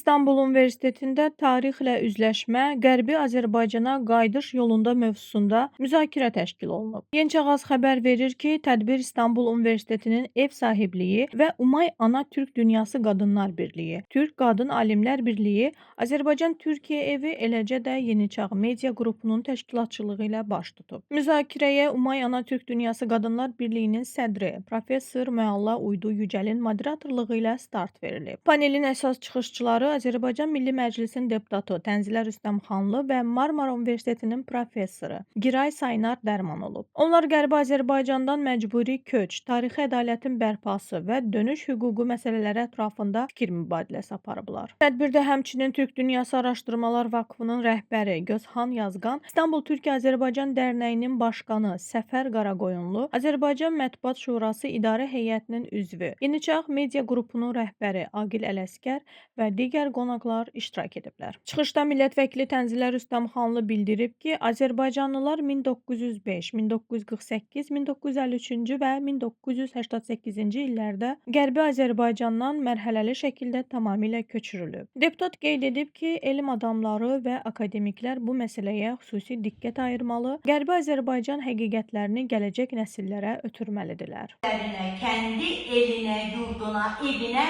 İstanbul Universitetində tarixlə üzləşmə, Qərbi Azərbaycana qayıdış yolunda mövzusunda müzakirə təşkil olunub. Yeniçağ xəbər verir ki, tədbir İstanbul Universitetinin ev sahibliyi və Umay Ana Türk Dünyası Qadınlar Birliyi, Türk Qadın Alimlər Birliyi, Azərbaycan Türkiyə Evi, eləcə də Yeniçağ Media qrupunun təşkilatçılığı ilə baş tutub. Müzakirəyə Umay Ana Türk Dünyası Qadınlar Birliyinin sədri professor Müalla Uydu Yücəlin moderatorluğu ilə start verilib. Panelin əsas çıxışçıları Azərbaycan Milli Məclisinin deputatı Tənzilə Rüstəmxanlı və Marmara Universitetinin professoru Giray Saynar Dərman olub. Onlar Qərbi Azərbaycandan məcburi köç, tarixi ədalətin bərpası və dönüş hüququ məsələləri ətrafında fikir mübadiləsi aparıblar. Tədbirdə həmçinin Türk Dünyası Araşdırmalar Vakfının rəhbəri Gözhan Yazğan, İstanbul Türkiyə-Azərbaycan Dərnəyinin başqanı Səfər Qaraqoyunlu, Azərbaycan Mətbuat Şurası İdarə Heyətinin üzvü, Yeniçağ Media qrupunun rəhbəri Aqil Ələsgər və digər qonaqlar iştirak ediblər. Çıxışda millət vəkili Tənzilə Rüstəmxanlı bildirib ki, azərbaycanlılar 1905, 1948, 1953-cü və 1988-ci illərdə Qərbi Azərbaycandan mərhələli şəkildə tamamilə köçürülüb. Deputat qeyd edib ki, elm adamları və akademiklər bu məsələyə xüsusi diqqət ayırmalı, Qərbi Azərbaycan həqiqətlərini gələcək nəsillərə ötürməlidirlər. Kendi eline, yurduna, evine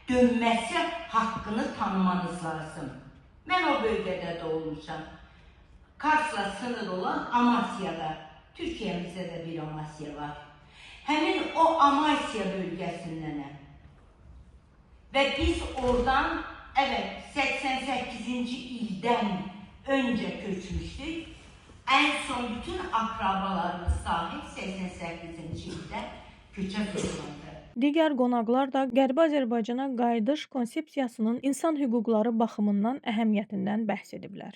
dönmesi hakkını tanımanız lazım. Ben o bölgede doğmuşam. Kars'la sınır olan Amasya'da. Türkiye'mizde de bir Amasya var. Hemin o Amasya bölgesindenim. Ve biz oradan, evet, 88. ilden önce köçmüştük. En son bütün akrabalarımız dahil 88. ilde köçe toplandı. Digər qonaqlar da Qərbi Azərbaycana qayıdış konsepsiyasının insan hüquqları baxımından əhəmiyyətindən bəhs ediblər.